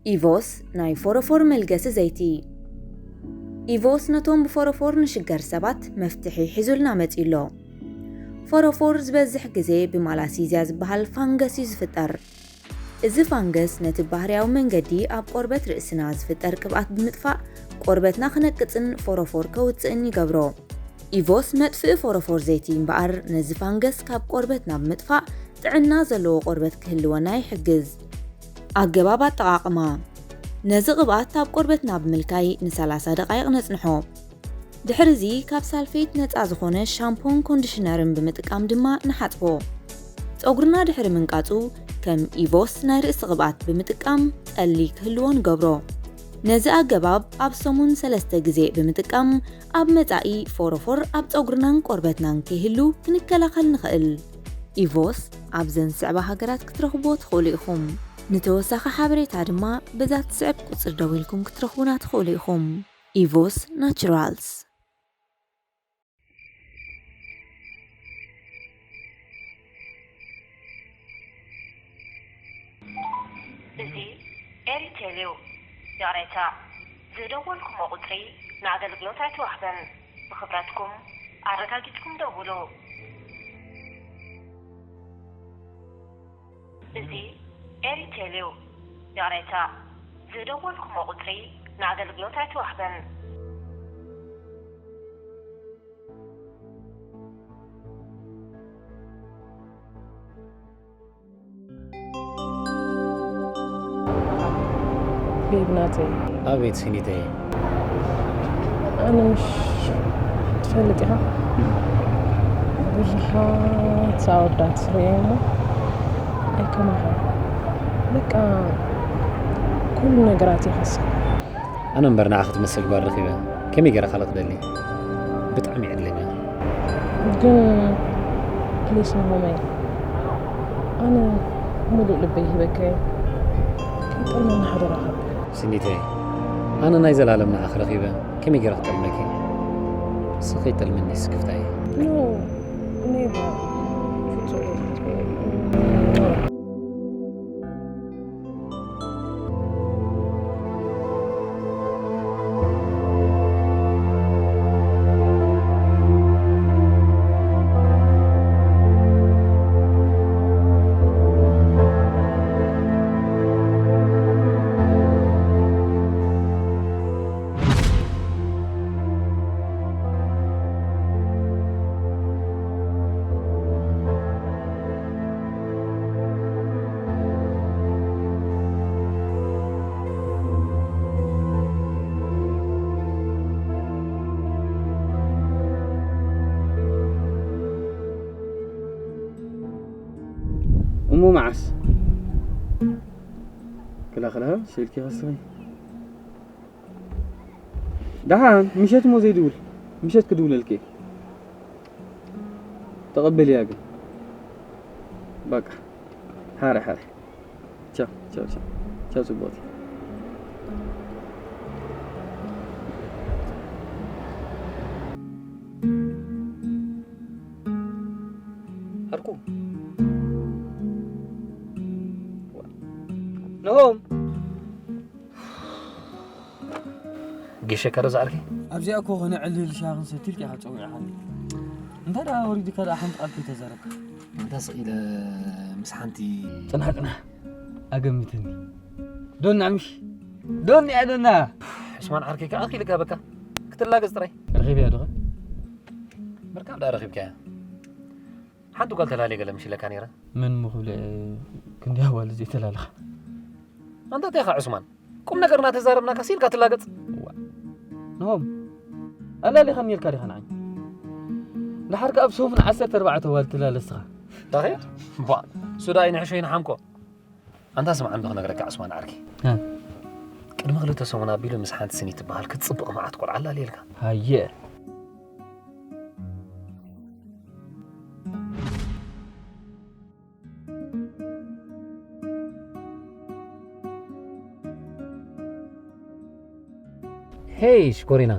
ኢቮስ ናይ ፎሮፎር መልገሲ ዘይቲ። ኢቮስ ነቶም ብፎሮፎር ንሽገር ሰባት መፍትሒ ሒዙልና መጺኡ ኣሎ። ፎሮፎር ዝበዝሕ ግዜ ብማላሲዝያ ዝበሃል ፋንገስ እዩ ዝፍጠር። እዚ ፋንገስ ነቲ ባህርያዊ መንገዲ ኣብ ቆርበት ርእስና ዝፍጠር ቅብኣት ብምጥፋእ ቆርበትና ክነቅጽን ፎሮፎር ከውጽእን ይገብሮ። ኢቮስ መጥፍኢ ፎሮፎር ዘይቲ እምበኣር ነዚ ፋንገስ ካብ ቆርበትና ብምጥፋእ ጥዕና ዘለዎ ቆርበት ክህልወና ይሕግዝ። ኣገባብ ኣጠቓቕማ። ነዚ ቅብኣት ኣብ ቆርበትና ብምልካይ ን30 ደቓይቕ ነጽንሖ። ድሕሪ እዚ ካብ ሳልፌት ነጻ ዝኾነ ሻምፖን ኮንዲሽነርን ብምጥቃም ድማ ንሓጽቦ። ጸጉርና ድሕሪ ምንቃጹ ከም ኢቮስ ናይ ርእሲ ቅብኣት ብምጥቃም ጠሊ ክህልዎ ንገብሮ። ነዚ ኣገባብ ኣብ ሰሙን ሰለስተ ግዜ ብምጥቃም ኣብ መጻኢ ፎሮፎር ኣብ ጸጉርናን ቆርበትናን ከይህሉ ክንከላኸል ንኽእል። ኢቮስ ኣብዘን ዝስዕባ ሃገራት ክትረኽብዎ ትኽእሉ ኢኹም። ንተወሳኺ ሓበሬታ ድማ በዛ ትስዕብ ቁጽሪ ደዊልኩም ክትረኽቡና ትኽእሉ ኢኹም። ኢቮስ ናቹራልስ። እዚ ኤሪቴል እዩ። ይቕሬታ፣ ዝደወልኩሞ ቁጽሪ ንኣገልግሎት ኣይተዋህበን። ብኽብረትኩም ኣረጋጊጽኩም ደውሉ። እዚ ኤሪቴል እዩ። ይቕሬታ፣ ዝደወልኩሞ ቁጽሪ ንኣገልግሎት ኣይተዋህበን። ቤብ ናተይ። ኣቤት ሲኒተይ። ኣነ ምሽ ትፈልጥ ኢኻ፣ ብዙሓት ኣወዳት ርእየ እሞ ኣይከማኻ። በቃ ኩሉ ነገራት ይኸስር። ኣነ እምበር ንዓኺ ትመስል ጓል ረኺበ ከመይ ገይረ ካልእ ክደሊ? ብጣዕሚ ዕድለኛ። ግን ፕሊስ ናሆመይ፣ ኣነ ሙሉእ ልበይ ሂበካ እየ። ከይጠልመኒ ሓደራኻ። ሲኒተይ፣ ኣነ ናይ ዘላለም ንዓኺ ረኺበ ከመይ ገይረ ክጠልመኪ? ንስኺ ከይጠልመኒ ስክፍታይ። ኖ፣ ኔቨር። ፍጹም። እሞ መዓስ ክላኽልሃ ሸልኪ ከስኺ ደሓን ምሸት እሞ ዘይድውል ምሸት ክድውለልኪ እየ። ተቐበልያ ግን በቃ ሓረ ሓረ ቻው ቻው ቻው ቻው ጽቡቕቲ። ሃርኩ ነሆም ጌሸካ ዶ ዝዓርኪ? ኣብዚኣ እኮ ክነዕልል ሻሂ ክንሰቲ ኢልካ ኢኻ ጸዊዕኻኒ። እንታይ ደኣ ወሪድካ ደኣ ሓንቲ ቃል ከይተዛረብካ? ኣንታ ስቕ ኢለ ምስ ሓንቲ ጽናሕ ጽናሕ ኣገሚተኒ። ዶና ምሽ ዶና እያ ዶና። ዕስማን ዓርከይ ከኣ ኣኺልካ በቃ ክትላገጽ ጥራይ። ረኺብያ ዶኸ? ምርካብ ደኣ ረኺብካያ። ሓንቲ ጓል ተላልየ ገለ ምሽ ኢለካ ነይረ። መን እሞ ክብለ ክንደይ ኣዋልድ ዘይተላለኻ? ኣንታ እንታይ ኢኻ ዕስማን? ቁም ነገር እናተዛረብናካ ሲልካ ትላገጽ። ንሆም ኣላሊኻኒ ኢልካ ዲኻ ንዓይ? ደሓር ከኣ ኣብ ሰሙን ዓሰርተ ኣርባዕተ ዋል ትላለ እስኻ። ዳኺ ቧ ሱዳ ኣይንሕሾ ይንሓምቆ። ኣንታ ስማዕ እንዶ ክነግረካ ዕስማን ዓርኪ። ቅድሚ ክልተ ሰሙን ኣቢሉ ምስ ሓንቲ ስኒ ትበሃል ክትጽብቕ መዓት ቆልዓ ኣላልየልካ። ሃየ። ሄይ ሽኮሪና።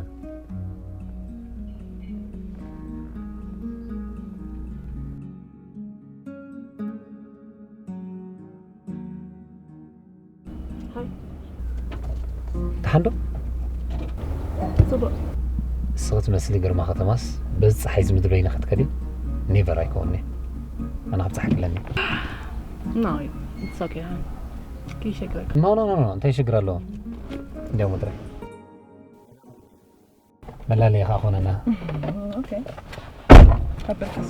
ሃይ ሓንዶ? ጽቡቕ። እስኺ ትመስሊ ግርማ ከተማስ በዚ ጸሓይ እዚ ምድሪ በይንኺ ክትከዲ? ኔቨር ኣይከውን'የ። ኣነ ክብጽሓኪ ኣለኒ። No, it's okay. ከይሸግረካ። ኖ፣ ኖ፣ ኖ፣ ኖ፣ እንታይ ሽግር ኣለዎ? እንዲያው ምድሪ። መላለዪ ኸኣ ኾነና። ኦኬ። ካብ በርካስ።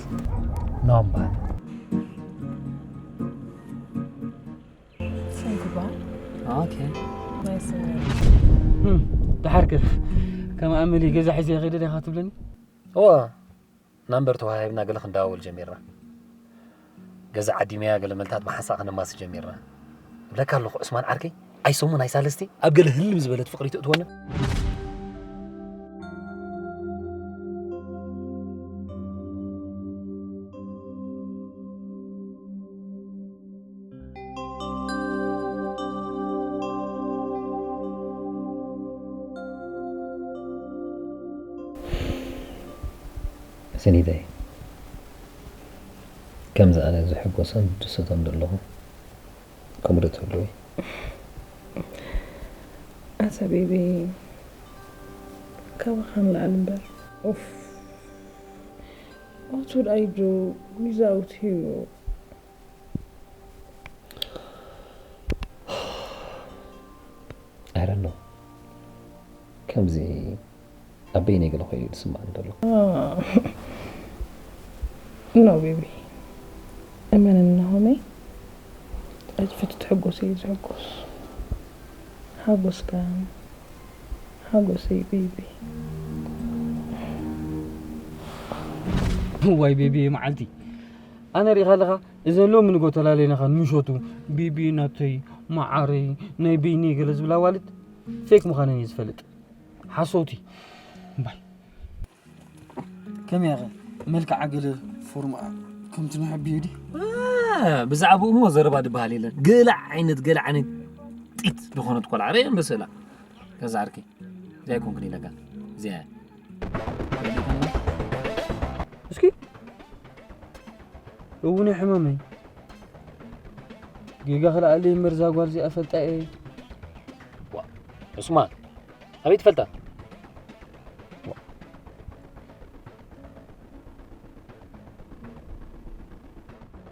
ኖ እምበኣር። ስም ትበሃል? ኦኬ። ናይ ስም። እም፣ ደሓር ከ ከም ኣመለይ ገዛ ሒዘ ከይደ ዲኻ ትብለኒ? እወ፣ ናምበር ተዋሂብና ገለ ክንደዋወል ጀሚርና። ገዛ ዓዲመያ ገለ መልታት ብሓንሳእ ከነማሲ ጀሚርና። እብለካ ኣለኹ ዑስማን ዓርከይ፣ ኣይሰሙን ኣይሳለስቲ ኣብ ገለ ህልም ዝበለት ፍቕሪ ትእትወና። ስኒተይ፣ ከምዚ ኣነ ዝሕጎሰን ዝድሰቶን ዘለኹ፣ ከምኡ ዶ ትህልዊ? ኣታ ቤቢ፣ ካባኻ ንላዕሊ እምበር። ኡፍ። What would I do without you? I don't know. ከምዚ ኣብ በይነይ ገለ ኮይኑ እዩ ዝስምዓኒ ዘሎ። ኖ ቤቢ፣ እመነኒ ናሆመይ፣ ኣጅፈቱ ትሕጎስ እዩ ዝሕጎስ። ሓጎስካ ሓጎሰይ ቤቢ። ዋይ ቤቢ መዓልቲ፣ ኣነ ሪኻ ኣለኻ፣ እዘን ሎሚ ንጎ ተላለይናኻ ንምሸቱ ቤቢ ናተይ፣ መዓረይ፣ ናይ በይነይ ገለ ዝብላ ኣዋልድ ፌክ ምዃነን እየ ዝፈልጥ። ሓሰውቲ እምባይ። ከመይ ኢኻ? መልክዓ ገለ ፎርምኣ ከምቲ ንሕብዮ ድዩ? እ፣ ብዛዕባኡ እሞ ዘረባ ዝበሃል የለን። ገለ ዓይነት፣ ገለ ዓይነት ጢት ዝኾነት ቆልዓ ርኣየን በሰላ። ገዛ ዓርከይ፣ እዚኣ ኣይኮንኩን ኢለካ። እዚኣ እያ። እስኪ፣ እውን ሕመመይ። ጌጋ ክልኣለይ እምበር እዛ ጓል እዚኣ ፈልጣ እየ። ዋ፣ ዑስማን፣ ኣበይ ትፈልጣ? ዋ።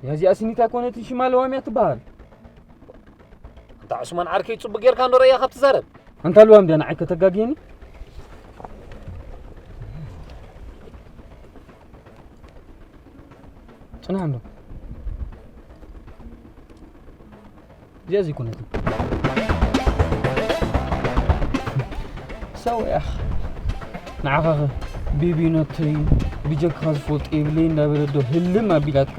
ያዚኣ ስኒት ኣይኮነትን፣ ሽማ ለዋም እያ ትበሃል። ኣንታ ዑስማን ዓርከይ፣ ጽቡቕ ጌርካ እንዶ ረእያ ካብ ትዛረብ። ኣንታ ለዋም ድያ ንዓይ ከተጋግየኒ? ጽናሕ እንዶ። እዚኣ ዘይኮነትን። ሰው ያኽ። ንዓኻ ኸ ቤቢ ኖተይ ብጀክኻ ዝፈልጦ የብለይ እንዳበለ ዶ ህልም ኣቢላትካ?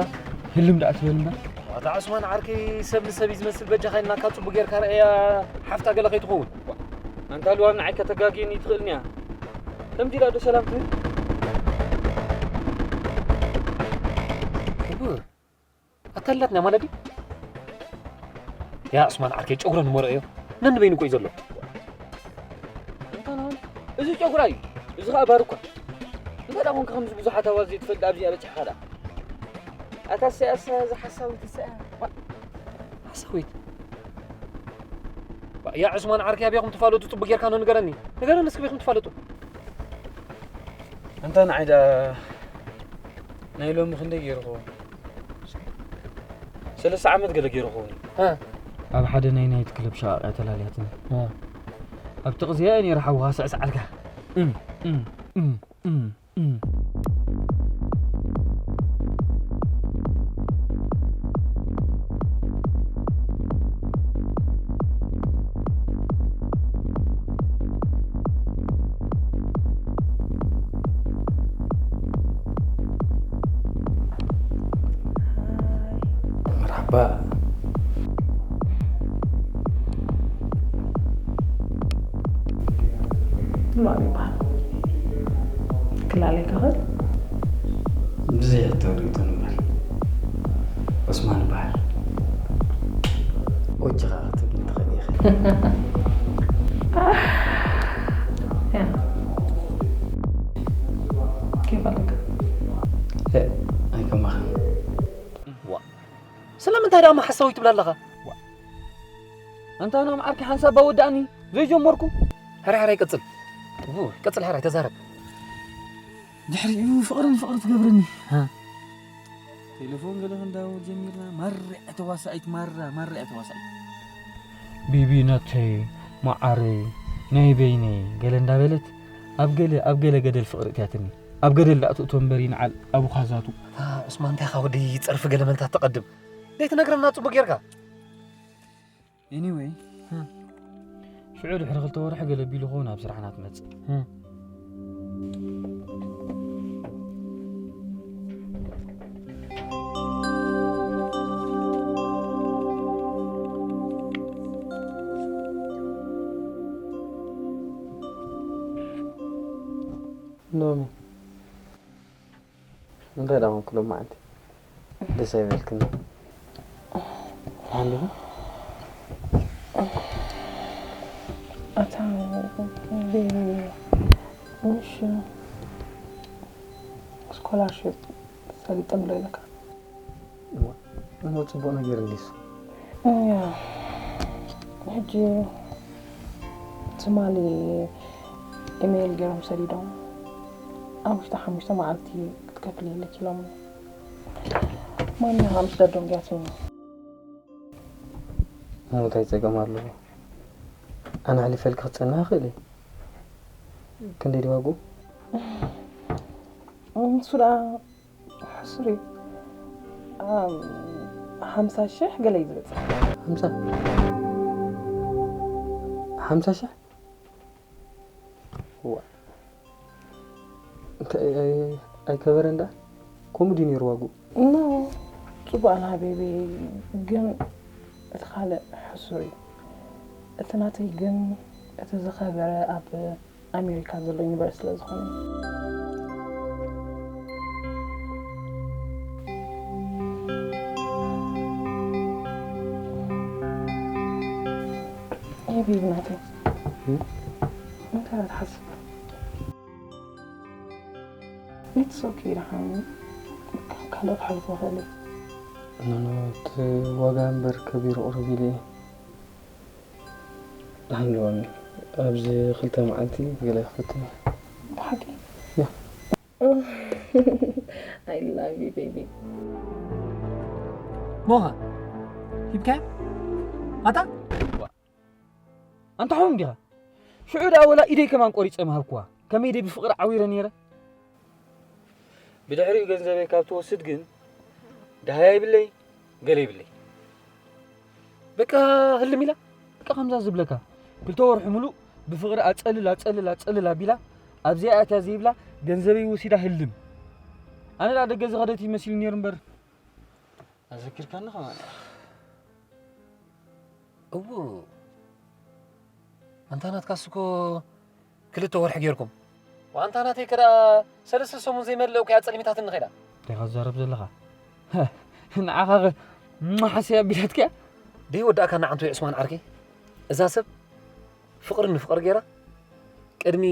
ህልም ደኣ ትበል እምበር። ኣታ ዑስማን ዓርከይ፣ ሰብ ንሰብ እዩ ዝመስል፣ በጃኻ ኢልናካ ጽቡቕ ጌርካ ረኣያ፣ ሓፍታ ገለ ከይትኸውን። ኣንታ ልዋም ንዓይ ከተጋግየኒ ትኽእልኒ እያ። ከምዚ ኢላ ዶ ሰላም ትብል? እወ። ኣታሊላትና ማለት ድዩ? ያ ዑስማን ዓርከይ፣ ጨጉረን እሞ ረኣዮ። ነንበይኑ እኮ እዩ ዘሎ። እንታይ ነው? እዚ ጨጉራ እዩ። እዚ ኸኣ ባር እኳ። እንታይ ደኣ ኮንካ ከምዚ ብዙሓት ኣዋልድ ዘይትፈልጥ ኣብዚኣ በጺሕካ ደኣ? ኣታ ሰያ፣ ሰያ፣ እዛ ሓሳዊት ሰያ። ሓሳዊት? ያ ዑስማን ዓርከይ፣ ኣበይኩም ትፋለጡ? ጽቡቕ ጌርካ ነው ንገረኒ። ንገረኒ እስኪ፣ ኣበይኩም ትፋለጡ? ኣንታ ንዓይ ደኣ ናይ ሎሚ ክንደይ ገይሩ ኸውን? ሰለስተ ዓመት ገለ ገይሩ ኸውን እዩ። እ። ኣብ ሓደ ናይ ናይት ክለብ ሸቓቕ እያ ተላልያትኒ። እ። ኣብቲ ቕዝያ እየ ነይረ ሓውኻ ስዕስዕ ኣልካ። እም፣ እም፣ እም፣ እም፣ እም። መርሓባ። ማን ይበሃል? ክላለይ ክኽእል? ብዘይ ሕቶ ርእይቶ ንበል። ዑስማን ይበሃል። ወጅኻ ክትብሊ ትኽእል ኢኺ። ያ። ኬፍ ኣለካ? እ፣ ኣይከማኻን። ዋ። ስለምንታይ ደኣ ሓሳዊ ትብል ኣለኻ? ዋ። ኣንታ ናም ዓርኪ ሓንሳብ ኣወዳእኒ ዘይጀመርኩ? ሕራይ ሕራይ ቀጽል። ው፣ ቀጽል ሕራይ ተዛረብ። ድሕሪኡ ፍቕርን ፍቕሪ ትገብርኒ። ሃ። ቴሌፎን ገለ ክንዳወል ጀሚርና። ማርያ ተዋሳኢት፣ ማራ፣ ማርያ ተዋሳኢት። ቢቢነተይ፣ መዓረይ፣ ናይ በይነይ ገለ እንዳበለት ኣብ ገለ፣ ኣብ ገለ ገደል ፍቕሪ እትያትኒ። ኣብ ገደል ዳኣ ትእቶ እምበር ይንዓል ኣብ ኻዛቱ። ኣታ ዑስማን፣ እንታይ ኢኻ ወዲ ጸርፊ ገለ መልታት ተቐድም? ዘይትነግረና ጽቡቕ ጌርካ። Anyway፣ ሽዑ ድሕሪ ክልተ ወርሒ ገለ ቢሉ ኸውን ኣብ ስራሕና ትመጽእ። ሎሚ እንታይ ደኣ ኮንኩ ሎማዓንቲ? ደስ ኣይበልክን። ደሓን ዲኹ? ኣታ ቤቢ፣ ምሽ ስኮላርሺፕ ሰሊጠ ኣሎ ኢለካ። እሞ፣ እሞ ጽቡቕ ነገር እንዲስ? እያ። ሕጂ ትማሊ ኢሜይል ገይሮም ሰዲዶም፣ ኣብ ውሽጢ ሓሙሽተ መዓልቲ ክትከፍሊ ኣለኪ ኢሎም። ማንያ ምስ ደዶም ገያትኒ። እሞ እንታይ ጸገም ኣለዎ? ኣነ ኣሕሊፈልኪ ክጸንሕ እኽእል እየ። ክንደይ ድዩ ዋግኡ? ንሱ ደኣ ሕሱር እዩ። ኣም፣ ሓምሳ ሽሕ ገለ እዩ ዝበጽሕ። ሓምሳ? ሓምሳ ሽሕ? ዋ። እንታይ፣ ኣይ-፣ ኣይከበረን ደኣ? ከምኡ ድዩ ነይሩ ዋግኡ? ኖ፣ ጽቡቕ ኣላ ሃቢቢ፣ ግን እቲ ካልእ ሕሱር እዩ። እቲ ናተይ ግን እቲ ዝኸበረ ኣብ ኣሜሪካ ዘሎ ዩኒቨርሲቲ ስለ ዝኾነ። ኤቢ ናተይ። እም? እንታይ ትሓስብ? It's okay፣ ደሓን ካልእ ክሕልፎ ይኽእል እዩ። ኖ፣ ኖ፣ እቲ ዋጋ እምበር ከቢሩ ቁሩብ ኢለ እየ። ደሓን ኣለዋኒ። ኣብዚ ክልተ መዓልቲ ገለ ክፍትን እየ። ብሓቂ? ያ። I love you, baby። ሞኻ ሂብካዮ? ኣታ? ኣንታ ሑም ዲኻ? ሽዑ ደኣ ወላ ኢደይ ከማን ቆሪጸ ምሃብክዋ። ከመይ ደይ ብፍቕሪ ዓዊረ ነይረ? ብድሕሪኡ ገንዘበይ ካብ ትወስድ ግን ደሃያ ይብለይ፣ ገለ ይብለይ። በቃ ህልም ኢላ፣ በቃ ከምዛ ዝብለካ። ክልተ ወርሒ ምሉእ ብፍቕሪ ኣጸልል፣ ኣጸልል፣ ኣጸልል ኣቢላ፣ ኣብዚኣ ኣትያ ዘይብላ ገንዘበይ ወሲዳ ህልም። ኣነ ደኣ ደገ ዝኸደት ይመሲል ነይሩ እምበር። ኣዘኪርካኒ ከማን። እዎ። ኣንታ ናትካስ እኮ ክልተ ወርሒ ጌርኩም። ዋንታ ናተይ ከዳ ሰለስተ ሰሙን ዘይመልእ እኮ እያ ጸሊሚታትኒ ኸይዳ። እንታይ ኢኻ ትዛረብ ዘለኻ? ንዓኻ ኸ ማሓሰያ ኣቢላትካ እያ? ደይ ወዳእካ ንዓንቱ ዑስማን ዓርከይ። እዛ ሰብ ፍቕሪ ንፍቕሪ ጌራ ቅድሚ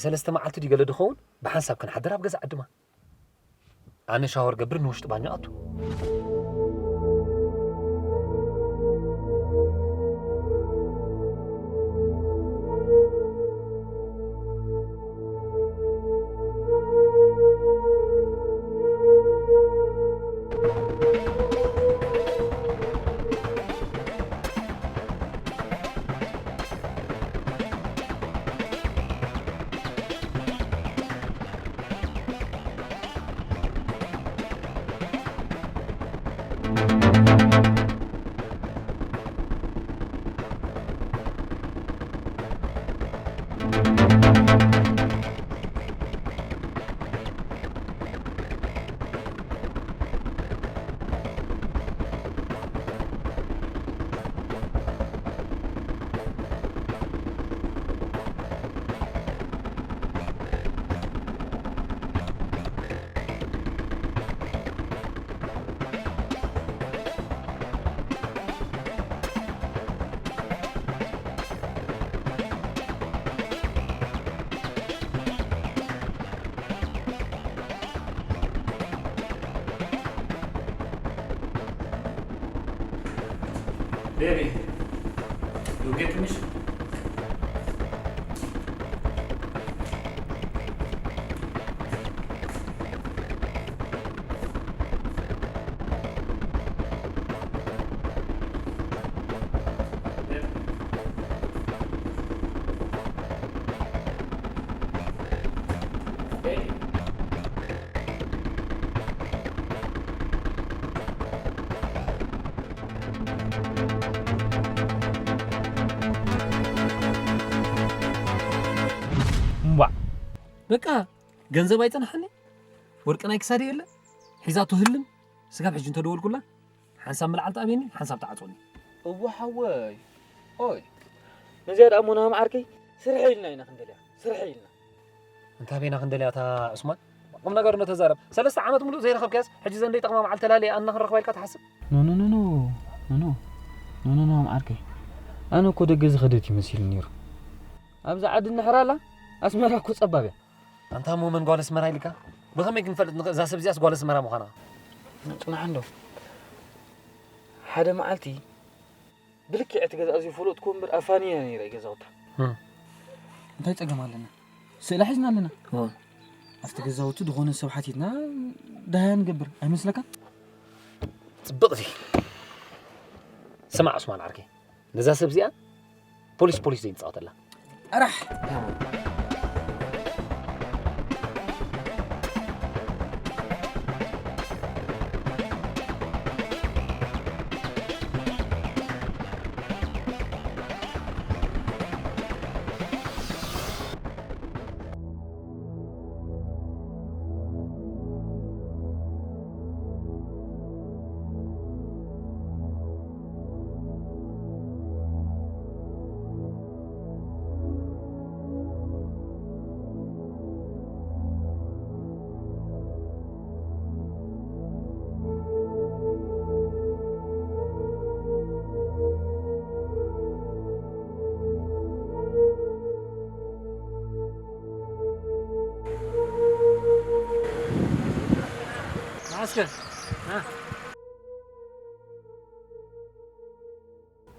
ሰለስተ መዓልቲ ድዩ ገለ ድኸውን ብሓንሳብ ክንሓድር ኣብ ገዛ ዓድማ። ኣነ ሻወር ገብር ንውሽጢ ባኞ ኣቱ። Baby, you get me? በቃ ገንዘብ ኣይጸንሓኒ፣ ወርቂ ናይ ክሳደ የለ፣ ሒዛቶ ህልም። ስጋብ ሕጂ እንተደወልኩላ ሓንሳብ ምልዓል ትኣብየኒ፣ ሓንሳብ ትዓጽወኒ። እወ ሓወይ። ኦይ፣ ነዚኣ ደኣ እሞ ናም ዓርከይ ስርሐ ኢልና ኢና ክንደልያ። ስርሐ ኢልና። እንታይ ቤና ክንደልያ እታ ዑስማን? ቁም ነገር እንዶ ተዛረብ። ሰለስተ ዓመት ሙሉእ ዘይረኸብካያስ፣ ሕጂ ዘንደይ ጠቕማ መዓል ተላልየ ኣና ክንረኽባ ኢልካ ትሓስብ? ኖ፣ ኖ፣ ኖ፣ ኖ። ኖ፣ ኖ፣ ኖ፣ ኖ፣ ዓርከይ። ኣነ እኮ ደገ ዝኸደት ይመስል ነይሩ። ኣብዛ ዓዲ እንሕራላ፣ ኣስመራ እኮ ጸባብ እያ። ኣንታ እሞ መን ጓል ኣስመራ ኢልካ? ብኸመይ ክንፈልጥ ንኽእል እዛ ሰብ እዚኣስ ጓል ኣስመራ ምዃና? ጽናሕ እንዶ። ሓደ መዓልቲ ብልክዕ እቲ ገዛ እዚ ፈለጥኩ እምበር ኣፋንያ ነይረ ገዛውታ። እም። እንታይ ጸገም ኣለና? ስእላ ሒዝና ኣለና። እዎ። ኣብቲ ገዛውቲ ዝኾነ ሰብ ሓቲትና ደሃያ ንገብር ኣይመስለካን? ጽብቕቲ። ስማዕ ዑስማን ዓርከይ፣ ነዛ ሰብ እዚኣ ፖሊስ ፖሊስ ዘይንጻወተላ። ኣራሕ። መዓስከ? ና።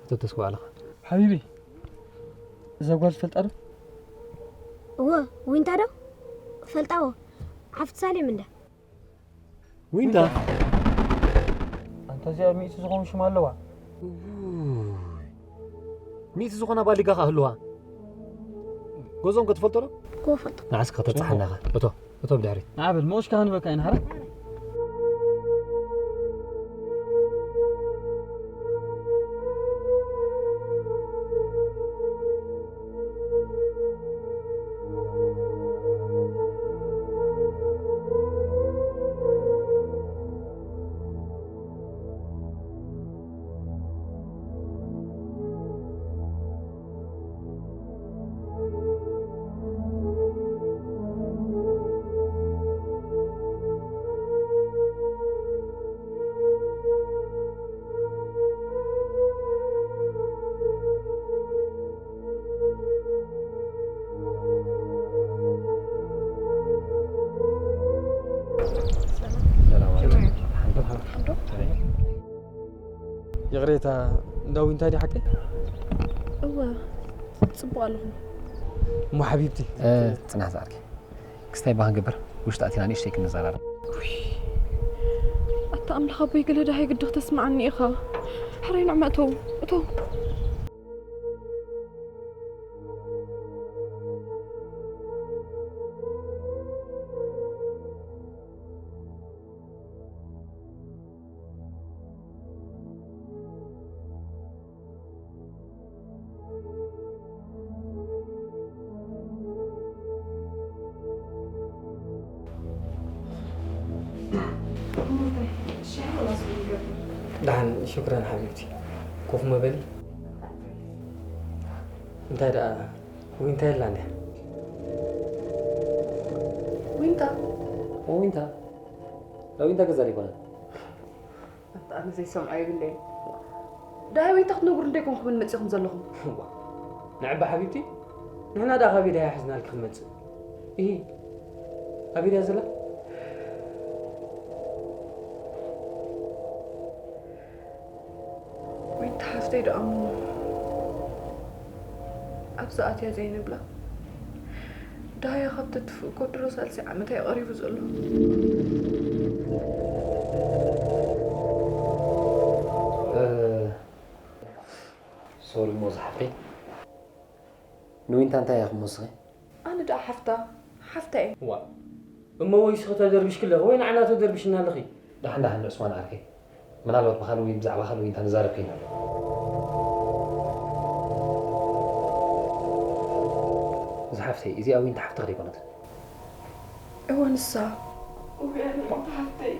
ኣቶ ተስፋ ኣለኻ? ሓቢቢ፣ እዛ ጓል ትፈልጣ ዶ? እወ፣ ዊንታ ዶ? እፈልጣዎ። ሓፍቲ ሳሌም እንዳ። ዊንታ? ኣንታ እዚኣ ሚእቲ ዝኾኑ ሽም ኣለዋ። ውይ። ሚእቲ ዝኾና ባሊጋ ኸኣ ህልዋ። ገዝኦም ከ ትፈልጦ ዶ? እወ፣ እፈልጦ። ንዓስ ከተብጽሓና ኢኻ። እቶ፣ እቶ ብድሕሪት። ንዓ በል፣ መውሽ ካህን በካ ኢና፣ ሓራ? ሰላም። ይቕሬታ፣ እንዳ ዊንታ ድዩ ሓቀይ? እወ፣ ጽቡቕ ኣለኹ። እሞ ሓቢብቲ። እ፣ ጽናሕ ዝኣርኪ። ክስታይ ባህ ግበር፣ ውሽጢ ኣቲና ንእሽተይ ክንዘራረብ። ውይ፣ ኣታ ኣምላኽ ኣቦይ፣ ገለ ደሃይ ግዲ ክተስምዓኒ ኢኻ። ሕራይ ንዕመ እተው፣ እተው። ደሓን፣ ሽክረን ሓቢብቲ። ኮፍ መበሊ። እንታይ ደኣ፣ ዊንታ የላ እንድያ? ዊንታ? ዊንታ? ዊንታ ገዛ ዘይኮነ? ኣታ ኣነ ዘይሰምዖ የብለይን። ደሃይ ዊንታ ክትነግሩ እንዶ ኣይኮንኩምን መጺኹም ዘለኹም? እዋ፣ ንዕባ ሓቢብቲ፣ ንሕና ደኣ ካበይ ደሃይ ሒዝናልኪ ክንመጽእ? ኢሂ፣ ኣበይ ድያ ዘላ? ዊንታ ሓፍተይ ደኣ እሞ ኣብዛ ኣትያ ዘይንብላ። ደሃያ ካብ ተትፍእ እኮ ድሮ ሳልሳይ ዓመታ እዩ ቀሪቡ ዘሎ። እ፣ ሶሪ እሞ ዝሓፍተይ፣ ንዊንታ እንታይ ኢኹም ወስኺ? ኣነ ደኣ ሓፍታ፣ ሓፍታ እየ። ዋ፣ እሞ ወይ ስኺ ተደርቢሽኪ ኣለኺ ወይ ንዓና ተደርቢሽና ኣለኺ? ደሓን ደሓን ዑስማን ዓርከይ፣ ምናልባት ብኻልእ ወይ ብዛዕባ ካልእ ዊንታ ንዛረብ ከይንህሉ። ዝሓፍተይ፣ እዚኣ ዊንታ ሓፍትኺ ደይኮነትን? እወ ንሳ። እውያነ ሓፍተይ።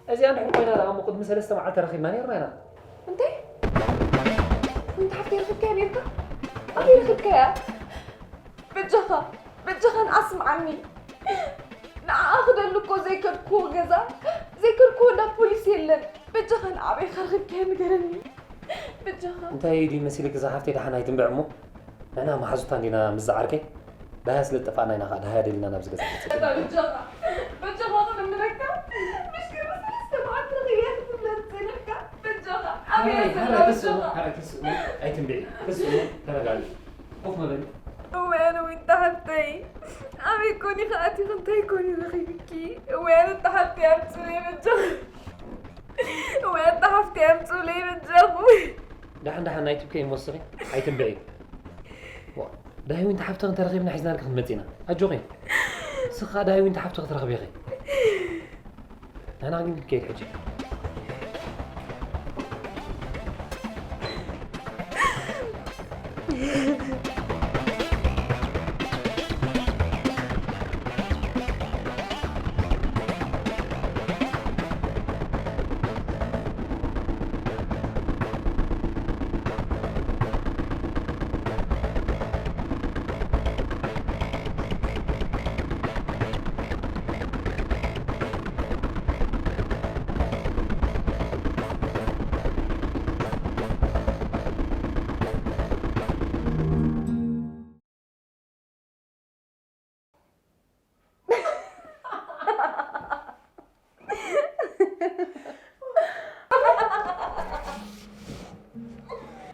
እዚኣ እንድሕር ኮይና ደኣ እሞ ቅድሚ ሰለስተ መዓልቲ ተረኺብና ነይርና ኢና። እንታይ? እንታይ ሓፍተይ ረኺብካያ ነይርካ? ኣበይ ረኺብካያ? በጃኻ በጃኻ ንኣስምዓኒ። ንዓኣ ክደሊ እኮ ዘይከድክዎ ገዛ ዘይከድክዎ እንዳ ፖሊስ የለን። በጃኻ ንኣበይ ከርኺብካያ ንገረኒ። በጃኻ። እንታይ ድዩ መሲልክ እዛ ሓፍተይ ደሓን ኣይትንብዕ እሞ ንሕና መሓዙታ እንዲና ምስ ዝዓርከይ ደሃያ ስለ ዝጠፋእና ኢና ከዓ ደሃያ ደሊና ናብዚ ገዛ ንመፅእ። በጃኻ በጃኻ ክንምለካ ምሽ ክርበ ሰለስተ መዓልቲ ርኽብያ ክትብለኒ ጸኒሕካ። በጃኻ ኣበይ ኣይ፣ ዘላ ኣረ፣ ተስኡ፣ በጃኻ። ኣረ፣ ተስኡ፣ ኣይትንብዒ። ተስኡ፣ ተረጋጊ። ኮፍ በሊ። እወ ኣነ ዊንታ ሓፍተይ ኣበይ ኮን ኢኺ ኣቲኺ እንታይ ኮን እዩ ረኺብኪ? እወ ኣነ እታ ሓፍተይ ኣምፅለይ በጃኺ። እወ ኣታ ሓፍተይ ኣምፅለይ በጃኹ። ደሓን ደሓን ኣይትብከይ እሞ ስኺ ኣይትንብዒ። ዋ፣ ዳሂ ዊንታ ሓፍትኺ እንተረኺብና ሒዝናልኪ ክንመፅእ ኢና። ኣጆኺ። ስኺ ከዓ ዳሂ ዊንታ ሓፍትኺ ክትረኽቢ ኢኺ። ንሕና ግን ክንከይድ ሕጂ።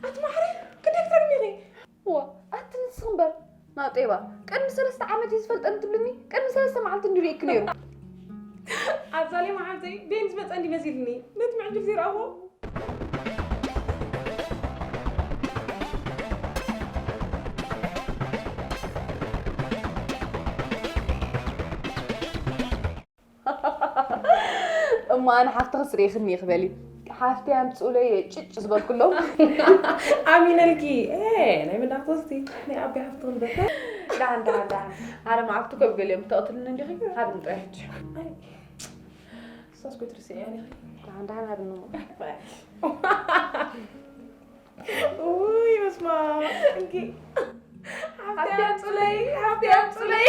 ኣቲ ማዕረ ክንደይ ክትረግሚ ኢኺ? እዋ ኣቲ ንስኺ እምበር ናጤባ ቅድሚ ሰለስተ ዓመት እዩ ዝፈልጠኒ ትብልኒ? ቅድሚ ሰለስተ መዓልቲ እንዲ ርእየኪ ነይሩ። ኣዛሌ መሓብተይ ቤን ዝመፀ እንዲ መሲልኒ ነቲ ምዕጅል ዘይረኣኹ። እሞ ኣነ ሓፍትኽስ ርኢኽኒ ኢኺ በሊ። ሓፍተይ ኣምፅኡለይ ጭጭ ዝበልኩሎም። ኣሚነልኪ። ኤ፣ ናይ መናኽቶስቲ ናይ ኣቢ ሓፍትኽን በተ። ደሓን ደሓን ደሓን። ኣረ መዓልቲ ኮብ ገሊኦም ተቕትልኒ እንዲኺ። ሃብኒ ጥራይ ሕጂ። ኣይ፣ እሳስ ኮይ ትርስዒ እያ ዲኺ? ደሓን ደሓን ሃብኒ እሞ። ውይ፣ በስመ ኣብ። እንኪ። ሓፍቲ ኣምፁለይ፣ ሓፍቲ ኣምፁለይ።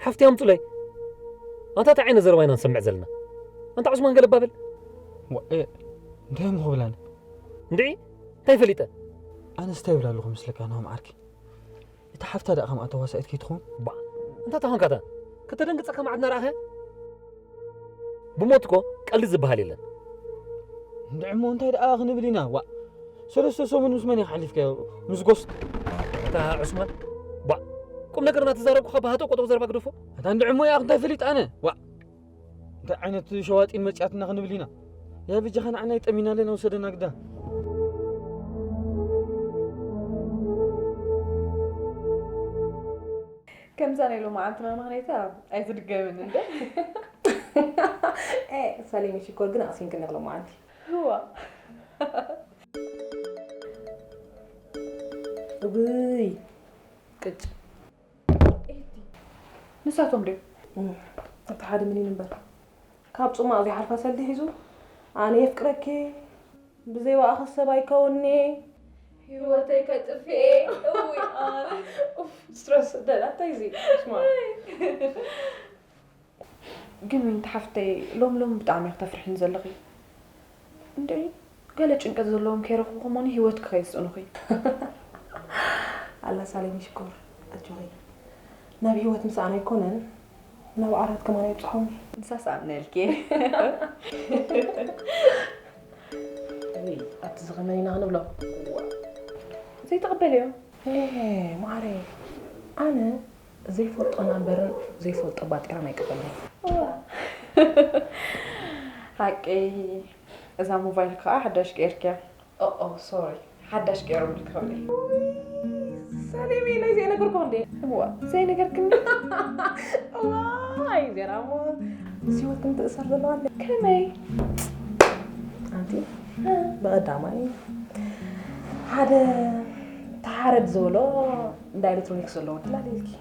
ሓፍቲ ኣምፁለይ። ኣንታ እንታይ ዓይነት ዘረባ ኢና ንሰምዕ ዘለና? ኣንታ ዑስማን ገለባ በል። ዋ፣ እ፣ እንታይ እሞ ክብል ኣነ? እንድዒ፣ እንታይ ፈሊጠ? ኣነስ እንታይ ይብል ኣለኹ መስለካ ናሆም ዓርኪ? እታ ሓፍታ ደኣ ከምኣ ተዋሳኢት ከይትኸውን? ባ፣ እንታይ ተኾንካ እታ? ከተደንግጸካ መዓት እናረኣኸ? ብሞት እኮ ቀልዲ ዝበሃል የለን። እንድዒ እሞ እንታይ ደኣ ክንብል ኢና? ዋእ፣ ሰለስተ ሰሙን ምስ መን ኢኻ ሓሊፍካዮ? ምስ ጎስት? ኣታ ዑስማን፣ ባ፣ ቁም ነገር እናተዛረብኩኻ ብሃጠው ቆጠው ዘረባ ግደፎ። ኣታ እንድዒ እሞ ያኽ እንታይ ፈሊጥ ኣነ? ዋእ፣ እንታይ ዓይነት ሸዋጢን መጺኣትና ክንብል ኢና? ያ በጃኻ ንዓና ይጠሚና ኣለና ውሰደና ግዳ። ከምዛ ናይ ሎማዓንቲ መመኽነይታ ኣይትድገምን እንደ። ኤ፣ ሰሊም ሽኮር ግን ኣቕሲንክኒ ኢኺ ሎማዓንቲ። ህዋ። እውይ፣ ቅጭ። ኤዲ፣ ንሳቶም ድዮም? እም፣ እቲ ሓደ ምን እዩ እምበር? ካብ ጽማቕ ዘይሓልፋ ሰልዲ ሒዙ፣ ኣነ የፍቅረኪ፣ ብዘይ ዋእኺ ሰብ ኣይከውንኒ፣ ህይወተይ ከጥፍኤ፣ እውይ ኣነ። ኡፍ፣ ስትረስ ደላ፣ እንታይ እዚ? ስማ። ግን ዊንታ ሓፍተይ፣ ሎም ሎም ብጣዕሚ ኢኺ ተፍርሕኒ ዘለኺ። እንድዒ፣ ገለ ጭንቀት ዘለዎም ከይረኽቡ ከማን ህይወትኪ ከይስእኑኺ። ኣላ ሳሌም ሽኮር፣ ኣጆኺ። ናብ ህይወት ምስኣን ኣይኮነን፣ ናብ ዓራት ከማን ኣይብጽሖም። ንሳስ ኣምነልኪ። ውይ፣ ኣቲ ዝኸመን ኢና ክንብሎ? ዘይትቕበልዮ? ኤ፣ ማዕረይ፣ ኣነ ዘይፈልጦ ናምበርን ዘይፈልጦ ባጤራን ኣይቅበልን እየ። እዋ። ሓቀይ፣ እዛ ሞባይል ከዓ ሓዳሽ ቀይርክያ። ኦኦ፣ ሶሪ፣ ሓዳሽ ቀይሮምልኪ ክብለይ። ሰሌመይ፣ ናይ ዘይነገርኩ እንዴ? እዋ፣ ዘይነገርክኒ? እዋይ፣ ዜና እሞ ምስ ህይወት ክንትእሰር ዘለዋ እንዴ? ከመይ? ኣንቲ፣ ብቐዳማይ ሓደ ተሓረድ ዝበሎ እንዳ ኤሌክትሮኒክስ ዘለዎ ድላል ኢልኪ።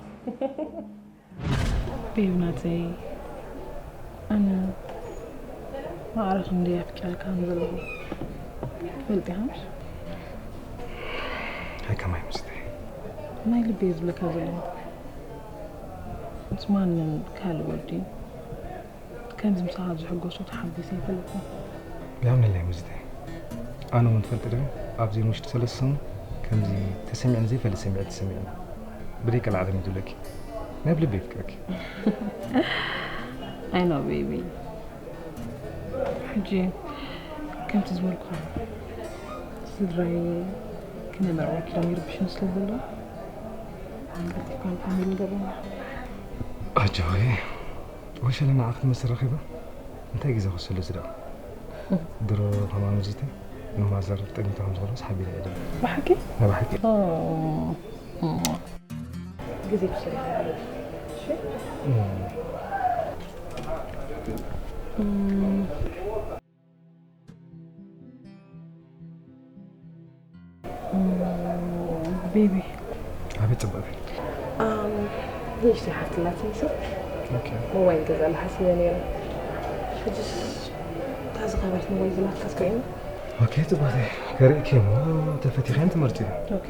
ቤብ ናተይ፣ ኣነ ማዕረ ክንደይ ኣፍቂረካ ከም ዘለኹ ትፈልጥ ኢኻ ምሽ? ኣይ ከማይ ምስተይ። ናይ ልበይ ዝብለካ ዘለኹ። ምስ ማንም ካልእ ወዲ ከምዚ ምሳኻ ዝሕጎሱ ተሓጒሰ ኣይፈልጥን። ብያምነለይ ምዝተ። ኣነ እውን ትፈልጢ ዶ፣ ኣብዚ ውሽጢ ሰለስተ ሰሙን ከምዚ ተሰሚዕኒ ዘይፈልጥ ስምዒት ተሰሚዕኒ። ብደይ ቀልዓለም እዩ ዝብለኪ። ናይ ብልቢ የፍቅረኪ። I know baby። ሕጂ ከምቲ ዝበልኩኻ ስድራይ ክነመር ወኪሎም ይርብሽን ስለ ዘለዉ፣ ኣንቀልጢፍካ ንፋሚሊ ንገርዎም። ኣጆኺ። ወሸለ ንዓ ክትመስል ረኺባ? እንታይ ግዜ ክወስደሉ እዚ ደኣ? ድሮ ከማን ውዚተ ንማዘር ጠሚታ ከም ዝኾነስ ሓቢረ እየ ደለ። ብሓቂ? ናይ ብሓቂ። ኦ፣ ኦ። ግዜ ብስለ። እሺ? እም። እም። ቤቢ። ኣቤት ጽብቕቲ። ኣም፣ ንእሽተይ ሓፍቲ ኣላትኒ ሰብ ኦኬ። ሞባይል ገዛላ ሓሲበ ነይረ። ሕጅስ እታ ዝኸበረት ሞባይል ዝላትካስ ከይኑ? ኦኬ ጽብቕቲ። ከርእኪ እሞ ተፈቲኺ ትመርጺ። ኦኬ።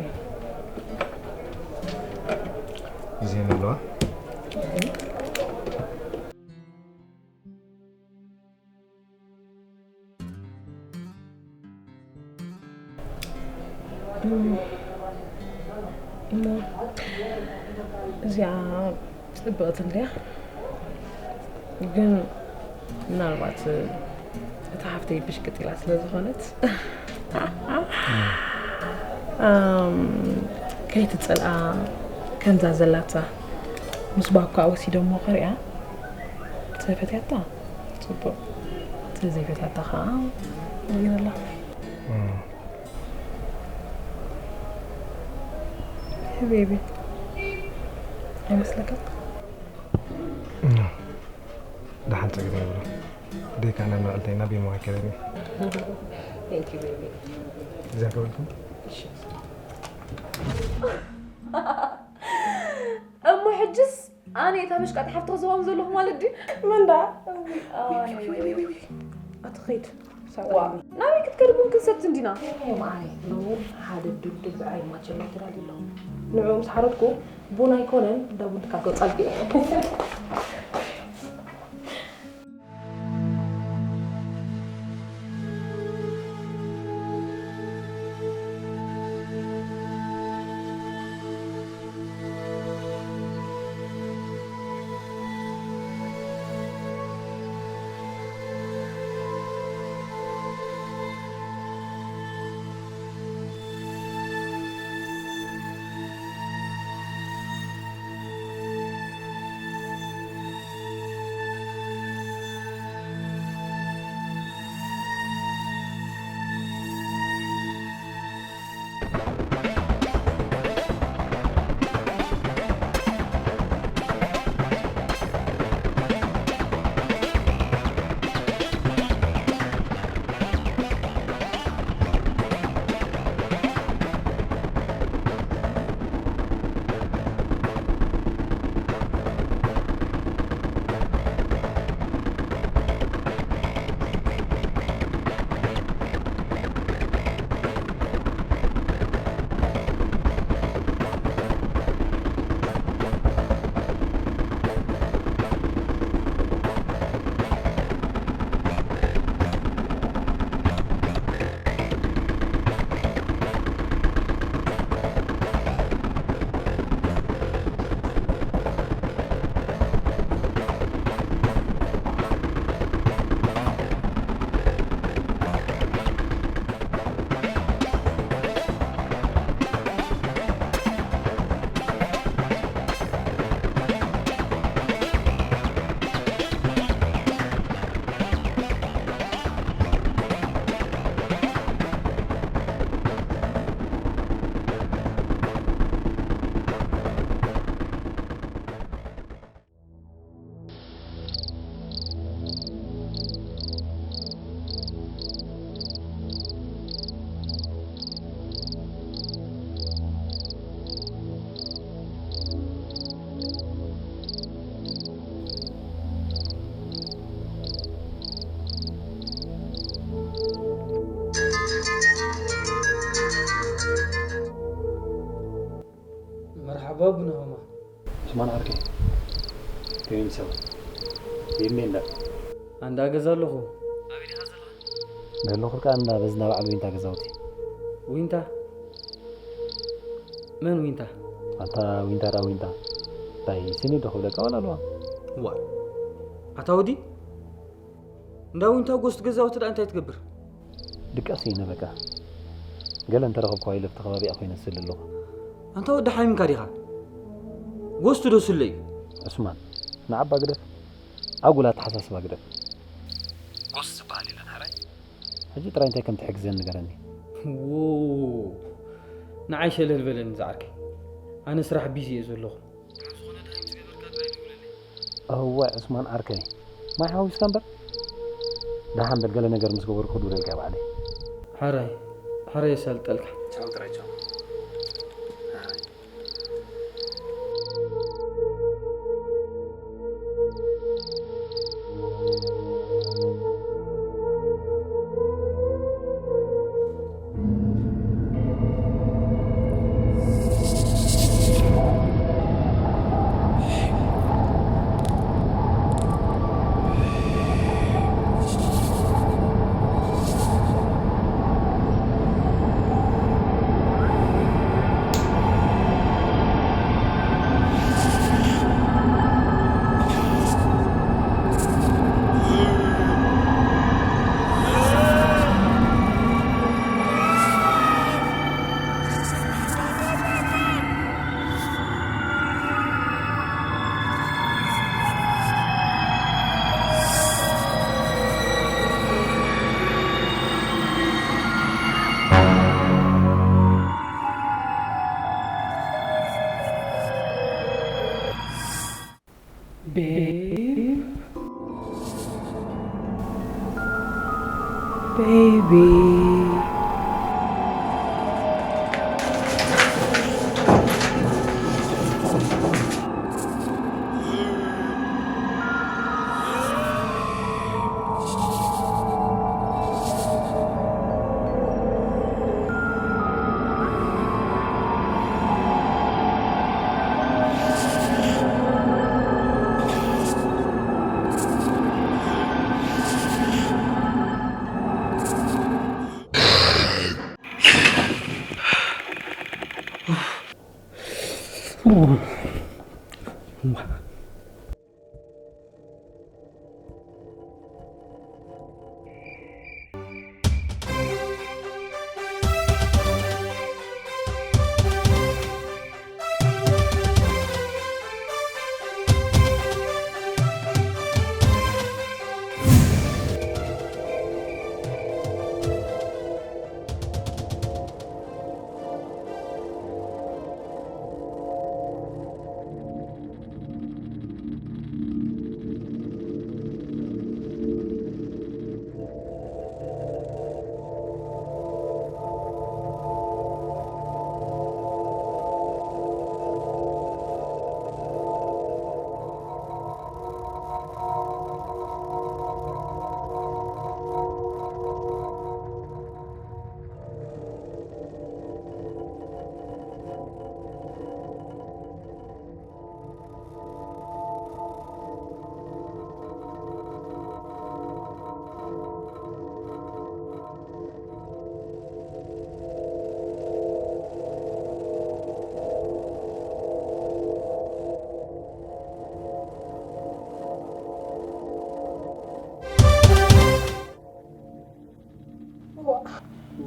ግዜ ኣለዋ። እም፣ እሞ እዚኣ ጽብቕቲ እንድያ፣ ግን ምናልባት እታ ሓፍተይ ብሽቅጥ ኢላ ስለ ዝኾነት፣ ኣም፣ ከይትጸልኣ ከምዛ ዘላታ ምስ ባኳ ወሲደሞ ክሪኣ፣ ተፈትያታ ጽቡቕ፣ ተዘይፈትያታ ኸኣ ይበላ። እም። ቤቢ፣ ኣይመስለካን? ኖ፣ ደሓን ጸገም የብሉን። ደይካ ናብ ንዕልተይና ቤሞ ኣይከደን እዩ። Thank you, baby። እዚኣ ከበልኩም? እሺ። እሞ ሕጅስ ኣነ እታ መሽቃጥ ሓፍቲ ክዘባም ዘለኹ ማለት ድዩ? መን ደኣ? ኣዋይ። ኣቲ ኸይድ። ዋ፣ ናበይ ክትከድቡ ክንሰት እንዲና? ኤ፣ መዓረይ፣ ሎሚ ሓደ ድብድብ ብዕራይ ማቸሎ ትራል ኣሎ። ንዕኡ ምስ ሓረድኩ፣ ቡን ኣይኮነን፣ እንዳ ቡን ትካል ከውጻልኩ እየ። ወይም ሰብ ወይም እንዳ ኣንዳ ገዛ ኣለኹ። ኣበይ ዲኻ ዘለኻ? ዘለኹ ከኣ እንዳ በዝና በዓል ዊንታ ገዛውቲ። ዊንታ? መን ዊንታ? ኣታ ዊንታ ደኣ ዊንታ። እንታይ ስኒ ዶ ክብለካ ዋላ ኣለዋ? ዋ። ኣታ ወዲ? እንዳ ዊንታ ጎስት ገዛውቲ ደኣ እንታይ ትገብር? ድቃስ እየ ነበቃ። ገለ እንተረኸብኩ ኢለ ኣብቲ ከባቢኣ ኮይነ ስል ኣለኹ። ኣንታ ወዲ ሓሚምካ ዲኻ? ጎስት ዶ ስለ እዩ? ዑስማን፣ ንዓባ ግደፍ። ኣጉል ኣተሓሳስባ ግደፍ። ጎስት ዝበሃል የለን ሓራይ። ሕጂ ጥራይ እንታይ ከም ትሕግዘኒ ንገረኒ። ዎ፣ ንዓይ ሸለል በለኒ ዝዓርከይ። ኣነ ስራሕ ቢዚ እየ ዘለኹ። እዋይ ዑስማን ዓርከይ፣ ማይ ሓዊስካ እምበር። ደሓን በል፣ ገለ ነገር ምስ ገበርኩ ክድውለልካ እየ ባዕለይ። ሓራይ፣ ሓራይ የሳልጠልካ። ቻው ጥራይ ቻው። Babe. Baby.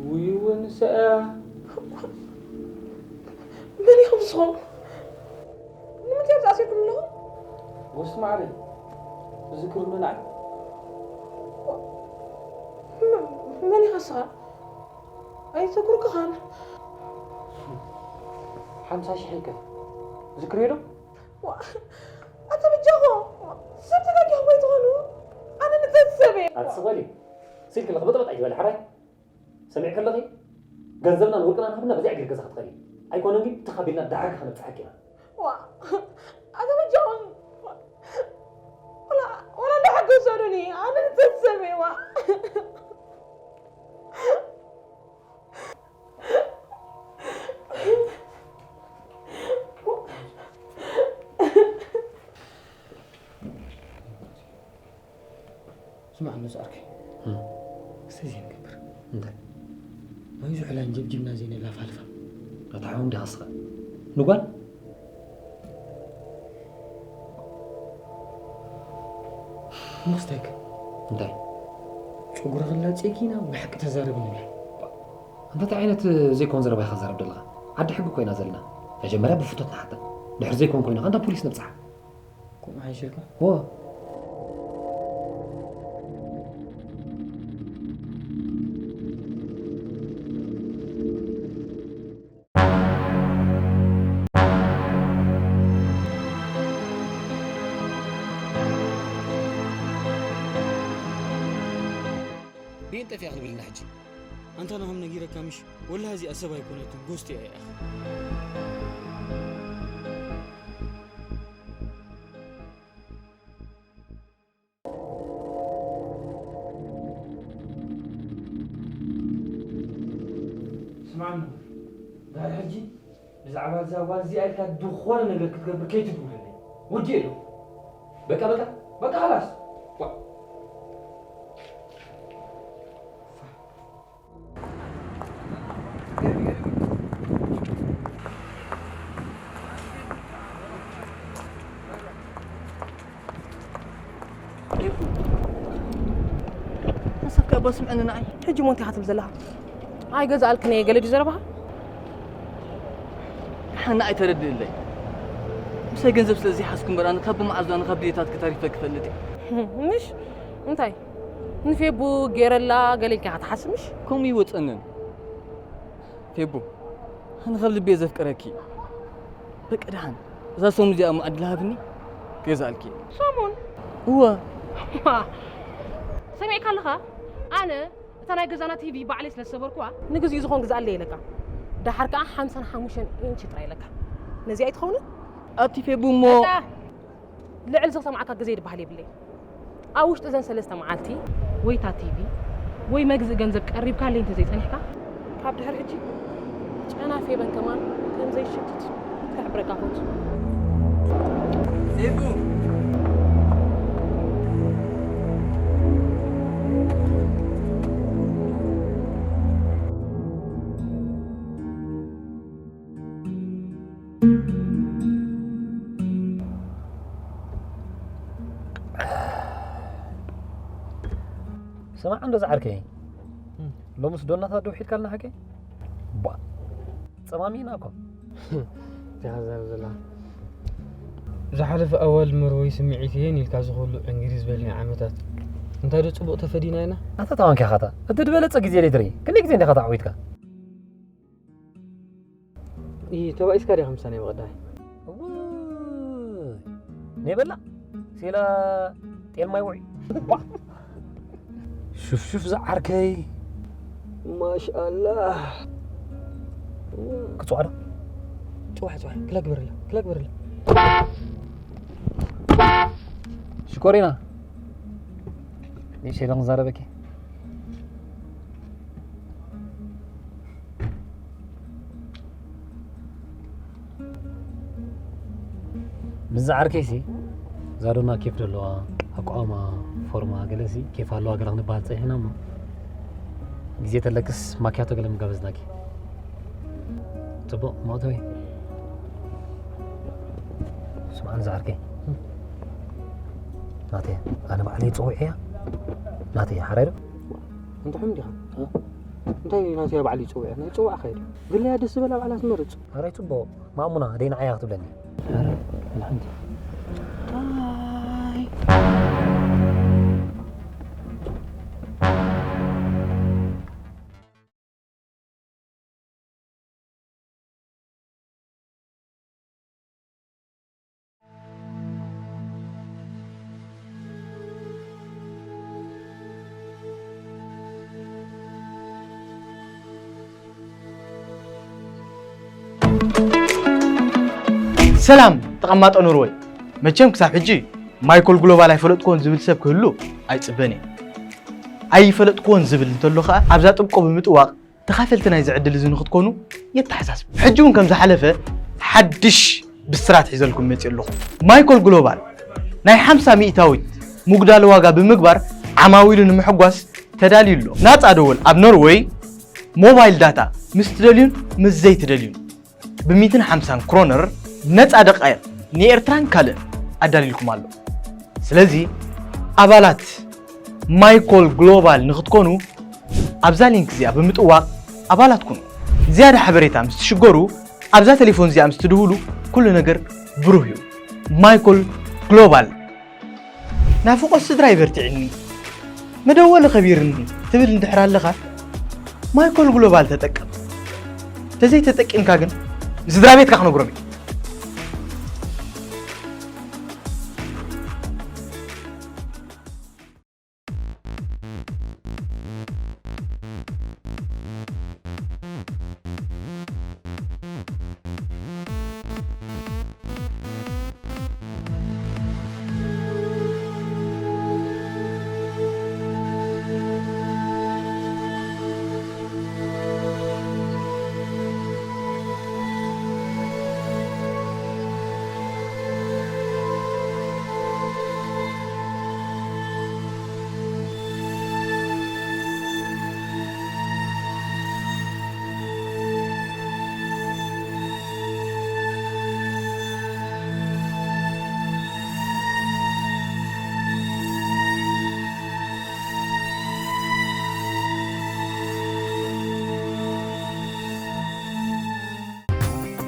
ውይ፣ እውን ንሳ እያ። መን ኢኹም ንስኹም? ንምንታይ ኣብዚ ኣሲርኩም ኣለኹም? ወስቲ ማዕረ፣ እዚ ክርምና እዩ። መ-፣ መን ኢኻ ንስኻ? ኣይተኩርኩኻን። ሓምሳ ሽሕ ይከፍ። ዝክርዮ ዶ? ዋ፣ ኣታ በጃኹም፣ ሰብ ተጋጊኹም ኣይትኾኑ። ኣነ ንፀት ሰብ እየ። ኣትስቐሊ። ስልኪ ለኽበጥበጥ ኣይትበሊ፣ ሓራይ። ሰሚዕኪ ኣለኺ? ገንዘብናን ወርቅናን ሃብና በዚኣ ጌር ገዛ ክትኸዲ። ኣይኮነን ግን ትኻቢልና ዳዕጋ ከነብፅሓኪ ኢና። ዋ፣ ኣታ በጃኹም፣ ወላ፣ ወላ እንዳሓገዝኩ ሰዱኒ፣ ኣነ ንፀት ሰብ እየ፣ ዋ። ስማዕ ኣሎ ዝኣርከይ። እም። ክስተ ዘይንገብር። እንታይ? ማይ ዝሑል ኣንጀብጂብና ዘይነላፋልፋ። ኣታ ሓው እንዲኻ እስኻ። ንጓል? ምኽስተክ። እንታይ? ጨጉሪ ክላጸኪ ኢና ብሓቂ ተዛረብ ንብል። ኣንታ እንታይ ዓይነት ዘይኮን ዘረባ ኢኻ ዘረብ ዘለኻ? ዓዲ ሕጊ ኮይና ዘለና። መጀመርያ ብፍቶት ንሓታ። ድሕሪ ዘይኮን ኮይና ከ እንዳ ፖሊስ ነብጽሓ። ከምኡ ሓይሽልካ? ዎ። ቤን ጠፊኣ ክንብልና ሕጂ። ኣንታ ናሆም ነጊረካ ምሽ? ወላሂ እዚኣ ሰብ ኣይኮነትን፣ ጎስቲ እያ ኢኻ። ስማዕኒ፣ ድሕሪ ሕጂ ብዛዕባ እዛ ጓል እዚኣ ኢልካ ዝኾነ ነገር ክትገብር ከይትድውለለይ። ወዲእ ኣለኹ። በቃ፣ በቃ፣ በቃ፣ ኸላስ። ዋ። ሓሳብካ እባ ስምዐኒ ንዓይ። ሕጂ ሞ እንታይ ኢኻ ትብል ዘለኻ? ኣይገዝኣልክን እየ ገለ ድዩ ዘረባኻ? ሓና ኣይተረድእለይ። ምሳይ ገንዘብ ስለ ዘይሓዝኩ እምበር ኣነ ካብ ብመዓዝ ኣነ ካብ ድሌታትኪ ተሪፈ ክፈልጥ እየ። ምሽ? እንታይ? ንፌቡ ገይረላ ገለ ኢልካ ኢኻ ትሓስብ ምሽ? ከምኡ ይወፀንን። ፌቡ፣ ኣነ ካብ ልቢ እየ ዘፍቅረኪ። በቃ ደሓን፣ እዛ ሰሙን እዚኣ እሞ ዕድል ሃብኒ፣ ክገዝኣልኪ እየ። ሰሙን? እወ። ሰሚዕካ ኣለኻ? ኣነ እታ ናይ ገዛና ቲቪ ባዕለይ ስለ ዝሰበርኩዋ፣ ንግዚኡ ዝኾን ግዝኣለይ ኢለካ። ደሓር ከኣ ሓምሳን ሓሙሽተን ኢንች ጥራይ ኢለካ። ነዚኣ ኣይትኸውንን? ኣቲ ፌቡ እሞ በቃ። ልዕሊ ዝሰማዕካ ግዜ ድበሃል የብለይ። ኣብ ውሽጢ እዘን ሰለስተ መዓልቲ ወይ እታ ቲቪ ወይ መግዝኢ ገንዘብ ቀሪብካለይ እንተዘይጸኒሕካ፣ ካብ ድሕሪ ሕጂ ጨና ፌበን ከማን ከም ዘይሽትት ክሕብረካ ፈቱ። ፌቡ! ስማዕ እንዶ ዝዓርከይ፣ እም። ሎምስ ዶ እናታ ዶ ውሒድካልና ሓቀይ? ቧ፣ ጸማሚና እኮ። እዚኻ ዘር ዘላ። ዝሓለፈ ኣዋልድ መርወይ ስምዒት እየን ኢልካ ዝኹሉ ዕንግሪ ዝበልኒ ዓመታት። እንታይ ዶ ጽቡቕ ተፈዲና ኢና? ኣታ ታዋንኪ ኢኻ እታ። እቲ ዝበለጸ ግዜ ደይ ትርኢ። ክንደይ ግዜ እንዲኻ ተዓዊትካ? ኢ፣ ተባኢስካ ዲኻ ምሳና ይበቐዳይ? እውይ፣ ኔበላ፣ ሴላ ጤል ማይ ውዒ። ዋ! ሹፍሹፍ ዝዓርከይ። ማሻኣላህ። ክጽዋዕ ዶ? ጽዋዕ፣ ጽዋዕ። ክላ ግበርላ፣ ክላ ግበርላ። ሽኮሪና። ንእሽተይ ዶ ክዛረበኪ? ምስ ዝዓርከይሲ፣ እዛ ዶና ኬፍ ደለዋ፣ ኣቋማ፣ ፎርማ፣ ገለሲ፣ ኬፍ ኣለዋ፣ ገለ ክንበሃል ጸኒሕና እሞ፣ ግዜ ተለክስ ማኪያቶ ገለ ምጋበዝናኪ። ጽቡቕ፣ መእተዊ። ስምዓኒ ዝዓርከይ። ናተይ፣ ኣነ ባዕለይ ጽውዕያ። ናተይ፣ ሓራይ ዶ? እንታይ ሕም ዲኻ? እ? እንታይ ናተይ ባዕሉ ይጽውዕ? ናይ ጽዋዕ ኸይዱ። ግለያ ደስ ዝበላ ባዕላ ትመርጽ። ሓራይ ጽቡቕ። ማእሙና፣ ደይ ንዓያ ክትብለኒ። ሓንቲ። ሰላም ተቐማጦ ኖርወይ። መቸም ክሳብ ሕጂ ማይኮል ግሎባል ኣይፈለጥኩዎን ዝብል ሰብ ክህሉ ኣይጽበን እየ። ኣይፈለጥኩዎን ዝብል እንተሎ ኸኣ ኣብዛ ጥብቆ ብምጥዋቕ ተኻፈልቲ ናይዚ ዕድል እዚ ንኽትኮኑ የተሓሳስብ። ሕጂ እውን ከም ዝሓለፈ ሓድሽ ብስራት ሒዘልኩም መፅእ ኣለኹ። ማይኮል ግሎባል ናይ ሓምሳ ሚእታዊት ምጉዳል ዋጋ ብምግባር ዓማዊሉ ንምሕጓስ ተዳልዩ ኣሎ። ናጻ ደወል ኣብ ኖርወይ ሞባይል ዳታ ምስ ትደልዩን ምስ ዘይትደልዩን ብ ሚእትን ሓምሳን ክሮነር ነጻ ደቃይቕ ንኤርትራን ካልእን ኣዳልዩልኩም ኣሎ። ስለዚ ኣባላት ማይኮል ግሎባል ንኽትኮኑ ኣብዛ ሊንክ እዚኣ ብምጥዋቕ ኣባላት ኩኑ። ዝያዳ ሓበሬታ ምስ ትሽገሩ ኣብዛ ቴሌፎን እዚኣ ምስ ትድውሉ ኩሉ ነገር ብሩህ እዩ። ማይኮል ግሎባል። ናፍቖት ስድራ ይበርትዕኒ፣ መደወሊ ከቢርኒ ትብል እንድሕር ኣለኻ፣ ማይኮል ግሎባል ተጠቀም። ተዘይተጠቂምካ ግን ንስድራ ቤትካ ክነግሮም እዩ።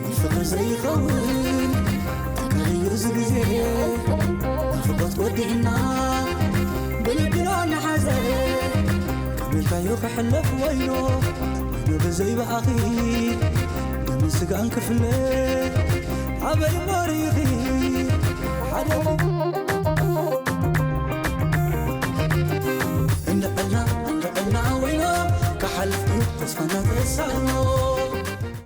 ንፍቕሪ ዘይኸውን ተጋይዩ እዚ ግዜ ናፍቖት ወዲእና ብልብና ንሓዘ ከቢርካዮ ክሕለፍ ወይኖ ወይኖ ብዘይ ብኣኺ ደምን ስጋን ክፍለ ኣበይ እሞ ርኢኺ ሓደ እንድዕልና እንድዕልና ወይኖ ክሓልፍ እዩ ተስፋና ተሳእኖ